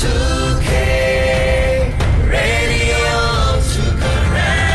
two K Radio two Karen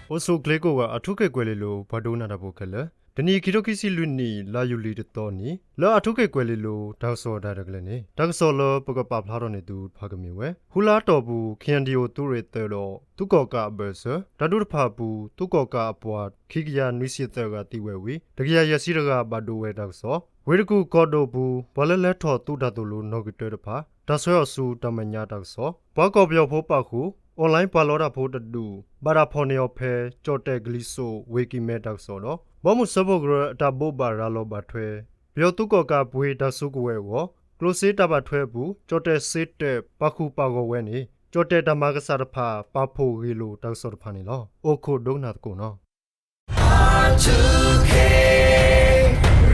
အိၣ်ဆူၣ်ချ့ကိးဂၤ အၣ်ထူခ့ၣ်ကွဲၤလ့လိၤ ပှၤဒိကနၣ်တၢ်ဖိခဲလၢာ်, တနံၤအံၤ ခံထိခံဆံလွံၢ်နံၣ် လါယူၤလံတသီနံၤ လၢအၣ်ထူခ့ၣ်ကွဲၤလ့လိၤ တၢ်ကစီၣ်အတၢ်ရဲၣ်တၢ်ကျဲၤန့ၣ် တၢ်ကစီၣ်လၢပကပာ်ဖျါထီၣ်န့ၢ်သုတဖၣ်ကမ့ၢ်ဝဲ ဃုလါအတီၢ်ပူၤ ခ့ၣ်အဲၣ်ယူၣ် သုးရ့ၣ်သၢဒီး သုးကီၣ်ကးအဘၢၣ်စၢၤ တၢ်ဒုးတဖၣ်အပူၤ သုးကီၣ်ကးအပှၤ ခံကယၤနွံဆံသၢဂၤသံဝဲဝံၤ တကယၤယဲၢ်ဆံတဂၤဘၣ်ဒိဝဲတၢ်ကစီၣ်, ဝ့ၢ်တကူၣ်ကီၢ်ဒိၣ်ပူၤ ပှၤလၢလဲၤထီၣ်သုးတၢ်သိၣ်လိနီၣ်ဂံၢ်တၢတဖၣ် တၢ်ဆှၢအီၤဆူတၢ်မဲာ်ညါတၢ်ကစီၣ်, ပှၤကီၢ်ပယီၤဖိပာ်ဃုာ် online ပှၤလီတၢ်ဖိတဒူၣ် ဘၣ်တၢ်ဖီၣ်န့ၢ်အီၤဖဲ ကၠီၣ်တဲၣ်ကလံၤစိး ဝ့ၢ်ကံၢ်မဲတၢ်ကစီၣ်ဒီး ဘီမုၢ်စၢဖှိၣ်ကရၢအတၢ်ဘိးဘၣ်ရၤလီၤဘၣ်ထွဲ ပယီၤသုးကီၣ်ကးပှ့ၤတၢ်စုကဝဲၤအဂီၢ် ကျိၣ်စ့တၢ်ဘၣ်ထွဲအပူၤ ကၠီၣ်တဲၣ်စ့တၢး ပာ်ဃုာ်ပာ်ဂီၢ်ဝဲန့ၣ် ကၠီၣ်တဲၣ်တၢ်မၤကစၢ်တဖၣ် ပာ်ဖှိၣ်ဂ့ၢ်လိာ်တၢ်ကစီၣ်တဖၣ်န့ၣ်လီၤ. အိၣ်ခိးဒိကနၣ်သကိးနီၤ.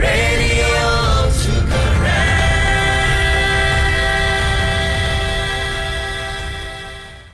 Radio two Karen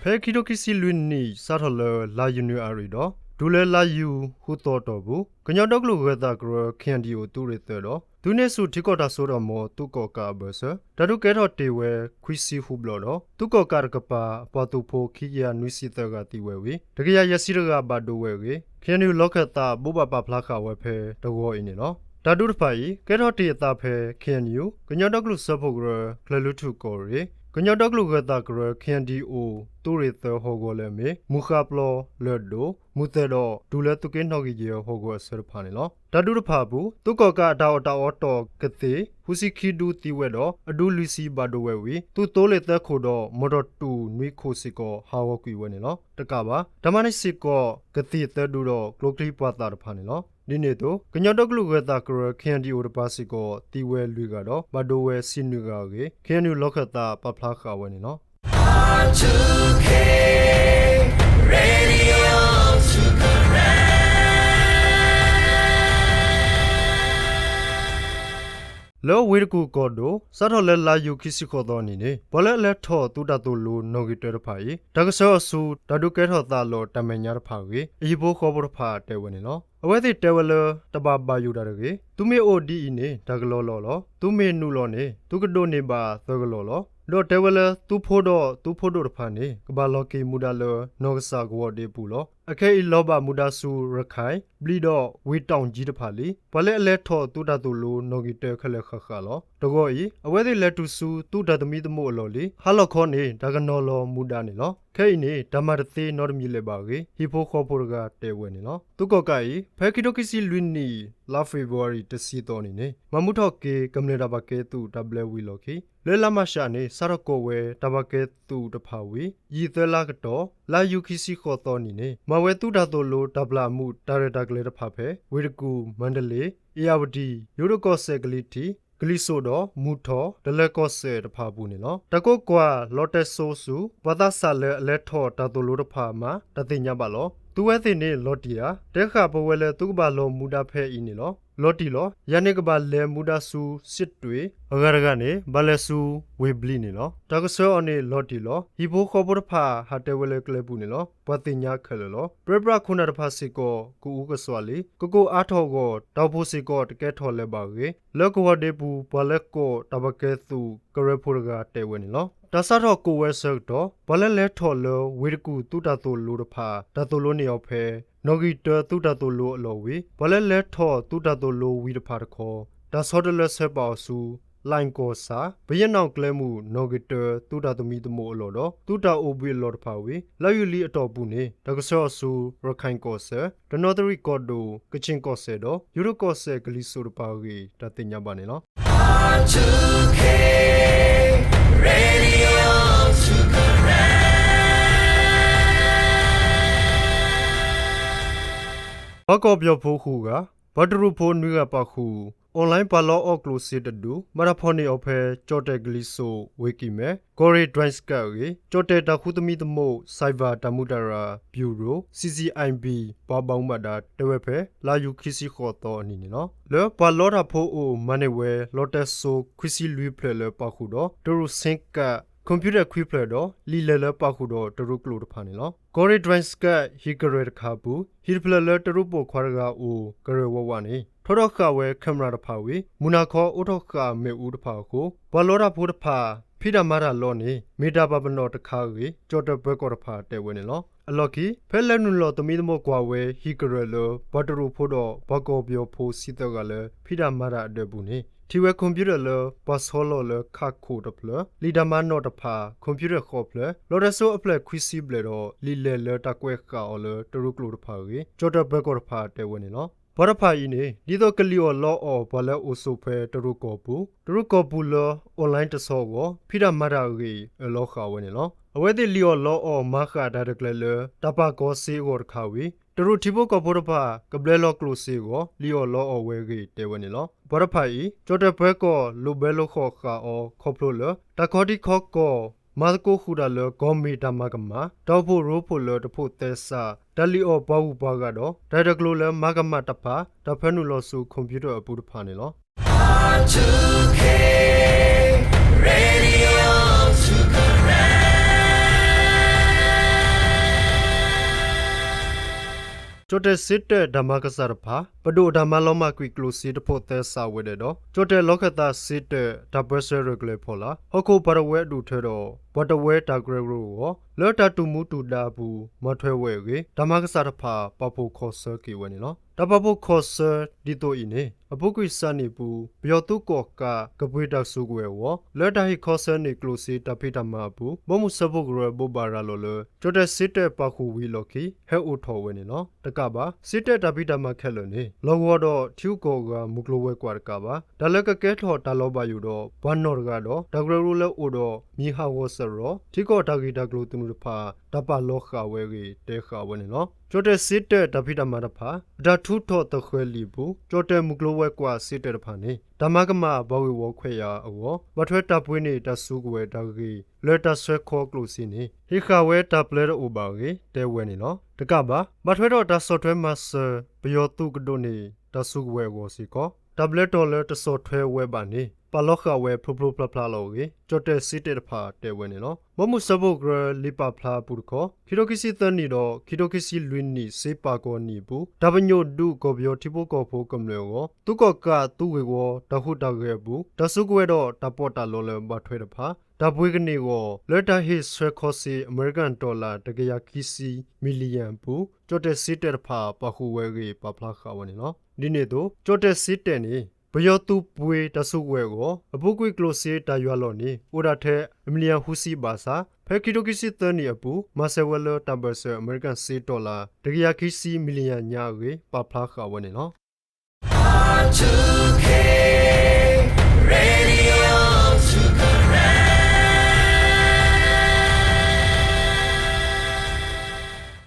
ဖဲခံထိခံဆံလွံၢ်နံၣ် စးထီၣ်လၢလါယနူၤအါရံၤဒီး တုၤလၢလါယူၤဃုသီအတီၢ်ပူၤ ကညီဒီကလုာ်ဂၢၤသးကရၢ ခ့ၣ်အဲၣ်ယူၣ် သုးရ့ၣ်သၢဒီး သုးန့ၢ်ဆူၣ်ထံကီၢ်တၢ်စိတၢ်ကမီၤ သုးကီၣ်ကးအဘၢၣ်စၢၤ တၢ်ဒုးကဲထီၣ်တ့ၢ်ဝဲခွံဆံဃုဘျီဒီး သုးကီၣ်ကးတကပၤ အပှၤသုးဖိခံကယၤနွံဆံသၢဂၤသံဝဲဝံၤ တကယၤယဲၢ်ဆံတဂၤဘၣ်ဒိဝဲအဂ့ၢ် ခ့ၣ်အဲၣ်ယူၣ် လီၢ်ခၢၣ်သးဘိးဘၣ်ပာ်ဖျါဃာ်ဝဲဖဲတဂီၤအံၤန့ၣ်လီၤ. တၢ်ဒုးတဖၣ်အံၤ ကဲထီၣ်တ့ၢ်အသးဖဲ ခ့ၣ်အဲၣ်ယူၣ် ကညီဒီကလုာ်စၢဖှိၣ်ကရၢ ကၠဲၤလွံၢ်ထူၣ်ကီၢ်ရ့ၣ် ကညီဒီကလုာ်ဂၢၤသးကရၢ ခ့ၣ်အဲၣ်ယူၣ် သုးရ့ၣ်သၢဟီၣ်ကဝီၤလၢအမ့ၢ် မူဃါပျီ, လၢၢ်ဒိၣ်, မူသၢၣ်ဒီး တုၤလၢသုးက့နီၣ်ဂံၢ်ယဲၢ်ဟီၣ်ကဝီၤအဆၢတဖၣ်န့ၣ်လီၤ. တၢ်ဒုးတဖၣ်အပူၤ သုးကီၣ်ကးအတၢ်အီၣ်တၢ်အီတီၢ်ကသ့ၣ် ဃုဆံခံဒူသံဝဲဒီး အဒူလွံၢ်ဆံဘၣ်ဒိဝဲဝံၤ သုးသိလ့ၣ်သၢခိၣ်ဒီး မီၣ်တီၣ်တူၢ်နွံခိၣ်စ့ၢ်ကီး ဟးဂီၤကွံာ်ဝဲန့ၣ်လီၤ. တကးဘၣ် တၢ်မၤန့ၢ်စ့ၢ်ကီး ကသ့ၣ်သၢဒူဒီး ကျိချံပှာ်သၣ်တဖၣ်န့ၣ်လီၤ. ဒ်န့ၣ်အသိး ကညီဒီကလုာ်ဂၢၤသးကရၢ ခ့ၣ်အဲၣ်ယူၣ် တပၤစ့ၢ်ကီး သံဝဲလွံၢ်ဂၤဒီး ဘၣ်ဒိဝဲဆံနွံဂၤအဂ့ၢ် ခ့ၣ်အဲၣ်ယူၣ် လီၢ်ခၢၣ်သးပာ်ဖျါဃာ်ဝဲန့ၣ်လီၤ. Radio two Karen လၢဝ့ၢ်တကူၣ်ကီၢ်ဒိၣ် စးထီၣ်လၢလါယူၤခံဆံဃိးသီအနံၤန့ၣ် ပှၤလၢအလဲၤထီၣ်သုးတၢ်သိၣ်လိနီၣ်ဂံၢ်တၢတဖၣ်အံၤ တၢ်ကဆှၢအီၤဆူ တၢ်ဒုးကဲထီၣ်သးလီၢ်တၢ်မဲာ်ညါတဖၣ်အဂ့ၢ် အဟံၣ်ဖိဃီဖိတဖၣ်တဲဝဲန့ၣ်လီၤ. အဝဲသ့ၣ်တဲဝဲလၢ တဘၣ်ဘၣ်ယိၣ်တၢ်တဂ့ၤ, သုမ့ၢ်အိၣ်ဒ်အံၤန့ၣ် တၢ်ကလီလီၤလီၤ. သုမ့ၢ်နုာ်လီၤန့ၣ် သုကဒိးန့ၢ်ဘၣ်သၢကလီၢ်လီၤ. ဒီးတဲဝဲလၢ သုဖိဒီးသုဖိဒိၣ်တဖၣ်န့ၣ် ကဘၣ်လီၤက့ၤမူဒါလၢ နီၢ်ကစၢ်ကဝီၤဒ့အပူၤလီၤ. အခဲအံၤလီၤဘၣ်မူဒါဆူ ရခၢၣ်, ဘျံးဒီး ဝ့ၢ်တီၣ်ကၠံတဖၣ်လံ. ပှၤလၢအလဲၤထီၣ်သုးတၢ်သိၣ်လိနီၣ်ဂံၢ်တၢခဲလၢာ်ဃၣ်ဃၣ်လီၤ. တဂီၤအံၤ အဝဲသ့ၣ်လဲၤတုၤဆူသုးတၢ်သမံသမိးအလီၢ်လံ. ဟါလီၤခီန့ၣ် တၢ်ကနီၤလီၤမူဒါန့ၣ်လီၤ. ခဲအံၤန့ၣ် တၢ်မၤတသ့နီတမံၤလၢၤဘၣ်အဂ့ၢ် ဟံၣ်ဖိဃီဖိတဂၤတဲဝဲန့ၣ်လီၤ. သုးကီၣ်ကးအံၤ ဖဲခံထိခံဆံလွံၢ်နံၣ် လါဖ့ၤဘြူၤအါရံၤ တဆံသီအနံၤန့ၣ် မၤမူထီၣ်က့ၤ ကမျၢၢ်တၢ်ပာ်ကဲသုးတၢ်ဘျၢဝံၤအလီၢ်ခံ လၢလါမးရှးန့ၣ် စးထီၣ်ကိးဝဲတၢ်ပာ်ကဲသုးတဖၣ်ဝံၤ ယံာ်သၢလါကတီၢ် လါယူၤခံဆံဃိးသီအနံၤန့ၣ် မၤဝဲသုးတၢ်သိၣ်လိတၢ်ပျၢ်အမူးတၢ်ရဲၣ်တၢ်ကျဲၤတဖၣ်ဖဲ ဝ့ၢ်တကူၣ်, မါတလ့, အ့ၣ်ယၣ်ဝတံၣ်, ယိၤဒိၣ်ကီၢ်စဲၣ်ကလံၤထံး, ကလံၤစိးဒီး မုၢ်ထီၣ်, တလၢၤကီၢ်စဲၣ်တဖၣ်အပူၤန့ၣ်လီၤ. တၢ်ကိးကွၢ်လီၤတဲာ်စိဆူ ပှၤသးစၢ်လၢအလဲၤထီၣ်တၢ်သိၣ်လိတဖၣ်မး တၢ်သ့ၣ်ညါဘၣ်လီၤ. သုဝဲသ့ၣ်န့ၣ်လီၤတံၢ်ဧါ, တဲဃာ်ပဝဲလၢသုကဘၣ်လီၤမူဒါဖဲအံၤန့ၣ်လီၤ. လီၤတံၢ်လီၤ. ယၤန့ၣ်ကဘၣ်လဲၤမူဒါဆူ စစ်တွေ, အဂၤတဂၤန့ၣ် ဘၣ်လဲၤဆူဝ့ၢ်ဘျံးန့ၣ်လီၤ. တၢ်ကဆှၢအီၤန့ၣ်လီၤတံၢ်လီၤ. ဟံၣ်ဖိဃီဖိတဖၣ်ဟးတဲဝဲလၢကျဲပူၤန့ၣ်လီၤ. ပှၤသ့ၣ်ညါခဲလၢာ်လီၤ. ပြၢပြးခိၣ်နၢ်တဖၣ်စ့ၢ်ကီး ကအူကစွးလံ. ကကိးအါထီၣ်အဂီၢ် တၢ်အိၣ်ဖှိၣ်စ့ၢ်ကီးတကဲထီၣ်လၢၤဘၣ်အဂ့ၢ် လၢကဝီၤဒ့ပူၤ ပှၤလၢကိးတၢ်ပာ်ကဲသုးကရၢဖိတဂၤတဲဝဲန့ၣ်လီၤ. တၢ်စးထီၣ်ကိးဝဲအဆၢကတီၢ် ပှၤလၢလဲၤထီၣ်လၢဝ့ၢ်တကူၣ်သုးတၢ်သိၣ်လိတဖၣ် တၢ်သိၣ်လိန့ၢ်အီၤဖဲ နီၣ်ဂံၢ်တၢသုးတၢ်သိၣ်လိအလီၢ်ဝံၤ ပှၤလၢလဲၤထီၣ်သုးတၢ်သိၣ်လိဝံၤတဖၣ်တခီ တၢ်ဆီတလဲဆၢပာ်အီၤဆူ လၣ်ကီၢ်ဆၣ် ပယဲၢ်နီၣ်ကျဲမုၢ် နီၣ်ဂံၢ်တၢသုးတၢ်သမံသမိးအလီၢ်ဒီး သုးတၢ်အိၣ်ဘှံးအလီၢ်တဖၣ်ဝံၤ လါယူၤလံအတီၢ်ပူၤန့ၣ် တၢ်ကဆှၢအီၤဆူ ရခၢၣ်ကီၢ်စဲၣ်, တနီသရံၣ်ကီၢ်ဒိၣ်, ကခ့ၣ်ကီၢ်စဲၣ်ဒီး ယိၤဒိၣ်ကီၢ်စဲၣ်ကလံၤစိးတဖၣ်အဂ့ၢ် တၢ်သ့ၣ်ညါဘၣ်န့ၣ်လီၤ. ပှၤကီၢ်ပယီၤဖိဃုဂၤ, ပှၤတရူးဖိနွံဂၤပာ်ဃုာ် online ပှၤလီအီၣ်ကျိၣ်စ့တဒူၣ် ဘၣ်တၢ်ဖီၣ်န့ၢ်အီၤဖဲ ကၠီၣ်တဲၣ်ကလံၤစိး ဝ့ၢ်ကံၢ်မဲ ကီၢ်ရ့ၣ် ဒွဲၣ်စကၣ်အဂ့ၢ် ကၠီၣ်တဲၣ်တၢ်ဃူသမံသမိး Cyber တၢ်မူးတၢ်ရၢ် Bureau, C C I B ပှၤဘၣ်မူဘၣ်ဒါတဲဝဲဖဲ လါယူၤခံဆံဃိးသီအနံၤန့ၣ်လီၤ. လၢပှၤလီတၢ်ဖိအအိၣ် မၤန့ၢ်ဝဲလီတဲစိခွံဆံလွံၢ်ဖျၢၣ်လၢပာ်ဃုာ်ဒီး တရူး SIM card computer ခွံဖျၢၣ်ဒီး လံာ်လဲၢ်လၢပာ်ဃုာ်ဒီးတရူးကျိာ်တဖၣ်န့ၣ်လီၤ. ကီၢ်ရ့ၣ် Drenske ဟံၣ်ကရၢၢ်တခါအပူၤ ဟံၣ်တဖျၢၣ်လၢတရူးပိာ်ခွါတဂၤအိၣ်ကရၢၢ်ဝးဝးန့ၣ် ထီထီၣ်ဃာ်ဝဲ camera တဖၣ်ဝံၤ မုၢ်နၤခီအိးထီၣ်ဃာ်မ့ၣ်အူတဖၣ်အဃိ ပှၤလီတၢ်ဖိတဖၣ် ဖံးတၢ်မၤတၢ်လီန့ၣ် မ့ၢ်တၢ်ပာ်ပနီၣ်တခါအဂ့ၢ် ကၠီၣ်တဲၣ်ပၢၤကီၢ်တဖၣ်တဲဝဲန့ၣ်လီၤ. အလီၢ်ခံ ဖဲလဲၤနုာ်လီၤသမံသမိးကွၢ်ဝဲဟံၣ်ကရၢၢ်လၢ ပှၤတရူးဖိဒီးပှၤကီၢ်ပယီၤဖိဆံသၢဂၤလၢ ဖံးတၢ်မၤတၢ်အဒၢးအပူၤန့ၣ် ထံၣ်ဝဲ computer လၢပှၤဆီလီၤလၢခးခိၣ်တဖျၢၣ်, လံာ်တၢ်မၤနီၣ်တဖၣ် computer ဃိးဖျၢၣ်, လီတဲစိအဖျၢၣ်ခွံဆံဘျဲၣ်ဒီး လံာ်လဲၢ်လၢတၢ်ကွဲးဃာ်အီၤလၢတရူးကျိာ်တဖၣ်အဂ့ၢ် ကၠီၣ်တဲၣ်ပၢၤကီၢ်တဖၣ်တဲဝဲန့ၣ်လီၤ. ပှၤတဖၣ်အံၤန့ၣ် ဒ်သိးကလံၣ်အီၣ်လီအီၣ်ပှၤလၢအိၣ်ဆိးဖဲတရူးကီၢ်ပူၤ, တရူးကီၢ်ပူၤလၢ online တဆီအဂီၢ် ဖံးတၢ်မၤတၢ်အဂ့ၢ် အၢၣ်လီၤဃာ်ဝဲန့ၣ်လီၤ. အဝဲသ့ၣ်လံၣ်အီၣ်လီအီၣ်မၤဃာ်တၢ်တကျဲၤလၢ တၢ်ပာ်ကီၤစ့အဂီၢ်တခါဝံၤ တရူးထံဖိကီၢ်ဖိတဖၣ် ကဘျဲလီၤကျိၣ်စ့အဂီၢ် လံၣ်အီၣ်လီအီၣ်ဝဲအဂ့ၢ်တဲဝဲန့ၣ်လီၤ. ပှၤတဖၣ်အံၤ ကၠီၣ်တဲၣ်ပၢၤကီၢ်လိာ်ဘၢလိာ်ဃီၤဃာ်အီၤခီဖျိလၢ တၢ်ခီထံခီကီၢ် မၤသကိးဃုာ်တၢ်လၢကီၢ်မ့ၢ်တၢ်မၤကမၣ်, တၢ်အိၣ်ဖှိၣ်ရိဖှိၣ်လၢတဖိးသဲစး, တၢ်လံၣ်အီၣ်ပှၤဂုၤပှၤဂၤဒီး တၢ်ဂ့ၢ်တၢ်ကျိၤလၢမၤကမၣ်တဖၣ် တၢ်ဖၢနုာ်လီၤဆူ computer အပူၤတဖၣ်န့ၣ်လီၤ. ကၠီၣ်တဲၣ်စ့တဲၣ်တၢ်မၤကစၢ်တဖၣ် ပဒိၣ်တၢ်မၤလီၤမၢ်ကွံာ်ကျိၣ်စ့တဖိးသဲစးဝဲဒၣ်ဒီး ကၠီၣ်တဲၣ်လီၢ်ခၢၣ်သးစ့တဲၣ် တၢ်ပၢဆှၢရဲၣ်ကျဲၤဖီလာ် ဟီၣ်ခိၣ်ပှၤတဝၢအဒိၣ်ထၢဒီး ပှၤတဝၢတၢ်ကရၢကရိအဂီၢ် လၢတၢ်တူၢ်မူတူၢ်ဒါအပူၤ မၤထွဲဝဲအဂ့ၢ် တၢ်မၤကစၢ်တဖၣ် ပာ်ဖှိၣ်ခီၣ်ဆၢက့ၤဝဲန့ၣ်လီၤ. တၢ်ပာ်ဖှိၣ်ခီၣ်ဆၢဒ်သိးအံၤန့ၣ် အပူၤကွံာ်စှၤနံၣ်အပူၤ ပယီၤသုးကီၣ်ကးကပှ့ၤတၢ်စုကဝဲၤအဂီၢ် လၢတၢ်ဟ့ၣ်ခီဆၢန့ၢ်ကျိၣ်စ့တၢ်ဖံးတၢ်မၤအပူၤ ဘီမုၢ်စၢဖှိၣ်ကရၢ ဘိးဘၣ်ရၤလီၤလၢ ကၠီၣ်တဲၣ်စ့တဲၣ်ပာ်ဃုာ်ဝံၤအလီၢ်ခံ ဟဲအိၣ်ထီၣ်ဝဲန့ၣ်လီၤ. တကးဘၣ် စ့တဲၣ်တၢ်ဖံးတၢ်မၤခဲလၢာ်န့ၣ် လီၢ်ကဝီၤဒီးထံဂုၤကီၢ်ဂၤမုၢ်ကျိၤဝဲၤကွာ်တကးဘၣ် တၢ်လၢကကဲထီၣ်တၢ်လီၤဘၣ်ယိၣ်ဒီးပှၤနီၢ်တဂၤဒီး တၢ်ကရၢကရိလၢအိၣ်ဒီးမံၤဟးဂီၤစရီ ထံကီၢ်တၢ်ဂ့ၢ်တၢ်ကျိၤသနူတဖၣ် တၢ်ပာ်လီၤဃာ်ဝဲအဂ့ၢ် တဲဃာ်ဝဲန့ၣ်လီၤ. ကၠီၣ်တဲၣ်စ့တဲၣ်တၢ်ဖံးတၢ်မၤတဖၣ် အတၢ်ထုးထီၣ်သဃဲၤလံာ်အပူၤ ကၠီၣ်တဲၣ်မုၢ်ကျိၤဝဲၤကွာ်စ့တဲၣ်တဖၣ်န့ၣ် တၢ်မၤကမၣ်ပှၤဂ့ၢ်ဝီခွဲးယာ်အဂီၢ် ဘၣ်ထွဲတၢ်ပှ့ၤန့ၢ်တၢ်စုကဝဲၤတၢ်ဂ့ၢ် လၢတၢ်ဆှၢခီကျိၣ်စ့န့ၣ် ဟ့ၣ်ဃာ်ဝဲတၢ်ပျဲတအိၣ်ဘၣ်အဂ့ၢ် တဲဝဲန့ၣ်လီၤ. တကးဘၣ် ဘၣ်ထွဲဒီးတၢ်ဆီၣ်ထွဲမၤစၢၤ ပယီၤသုးကဒိးန့ၢ်တၢ်စုကဝဲၤအဂီၢ်စ့ၢ်ကီး တၢ်ဘျၢတီၤလၢတဆီၣ်ထွဲဝဲဘၣ်န့ၣ် ပာ်လီၤဃာ်ဝဲဖျိဖျိဖျါဖျါလီၤအဂ့ၢ် ကၠီၣ်တဲၣ်စ့တဲၣ်တဖၣ်တဲဝဲန့ၣ်လီၤ. ဘီမုၢ်စၢဖှိၣ်ကရၢလံာ်ပာ်ဖျါအပူၤတခီ ခံထိခံဆံသၢနံၣ်ဒီး ခံထိခံဆံလွံၢ်နံၣ် စ့ပာ်ကီၤနံၣ်အပူၤ တၢ်ပညိၣ်ဒုးကီၢ်ပယီၤထံဖိကီၢ်ဖိကမျၢၢ်အဂီၢ် သုးကီၣ်ကးသုးဂ့ၢ်ဝီတၢ်ဟူးတၢ်ဂဲၤအပူၤ တၢ်စုကဝဲၤဒီးတၢ်ပီးတၢ်လီလၢဘၣ်ထွဲတဖၣ် တၢ်ပှ့ၤကန့ၢ်အဂီၢ် လၢတၢ်ဟ့ၣ်ဆှၢခီစ့ အမဲရကၤတီၣ်လၣ် တကယၤခံဆံ မံၤလံယၣ်အပူၤ ကၠီၣ်တဲၣ်စ့တဲၣ်တဖၣ် ပာ်ဃုာ်ဝဲအဂ့ၢ် ပာ်ဖျါဃာ်ဝဲန့ၣ်လီၤ. ဒ်န့ၣ်အသိး ကၠီၣ်တဲၣ်စ့တဲၣ်န့ၣ် ပယီၤသုးပှ့ၤတၢ်စုကဝဲၤအဂီၢ် အပူၤကွံာ်ကျိၣ်စ့တၢ်ယွၤလီၤန့ၣ် အိၣ်ဒၣ်ထဲ အမံၤလံယၣ်ဃုဆံဘၣ်ဆၣ် ဖဲခံထိခံဆံသၢနံၣ်အပူၤ မၤစၢၤဝဲလၢတၢ်ဘၢၣ်စၢၤ အမဲရကၤစ့တီၣ်လၣ် တကယၤခံဆံ မံၤလံယၣ်ညါအဂ့ၢ် ပာ်ဖျါဃာ်ဝဲန့ၣ်လီၤ.